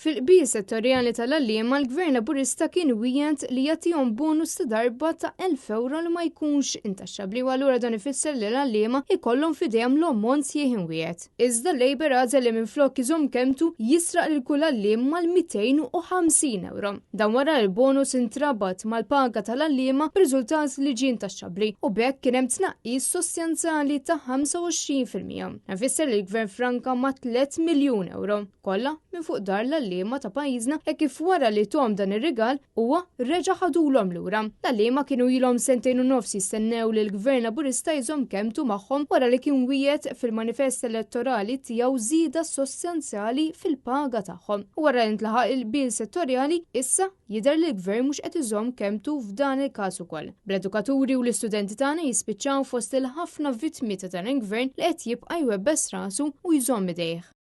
Fil-qbil settorjali tal-għalliema l-Gvern Laburista kien wiegħed li jagħtihom bonus ta' darba ta' 1,000 ewro li ma jkunx intaxxabbli u allura dan ifisser li l-għalliema jkollhom f'idejhom l-ammont sħiħ imwiegħed. Iżda l-Labour għażel li minflok iżomm kelmtu jisraq lil kull għalliem mal-250 ewro. Dan wara li l-bonus intrabat mal-paga tal-għalliema b'riżultat li ġie intaxxabbli u b'hekk kien hemm tnaqqis sostanzjali ta' 25%. Dan fisser li l-Gvern franka ma' 3 miljun ewro. Kollha minn fuq dar l-għalliema ta' pajjiżna hekk kif wara li thom dan ir-rigal huwa reġa' ħadulhom lura. L-għalliema kienu ilhom sentejn u nofs jistennew li l-Gvern Laburista jżomm kelmtu magħhom wara li kien wiegħed fil-manifest elettorali tiegħu żieda sostanzjali fil-paga tagħhom. U wara li ntlaħaq il-qbil settorjali, issa jidher li l-Gvern mhux qed iżomm kelmtu f'dan il-każ ukoll. Bl-edukaturi u l-istudenti tagħna jispiċċaw fost il-ħafna vittmi ta' dan il-Gvern li qed jibqa' jwebbes rasu u jżomm idejh.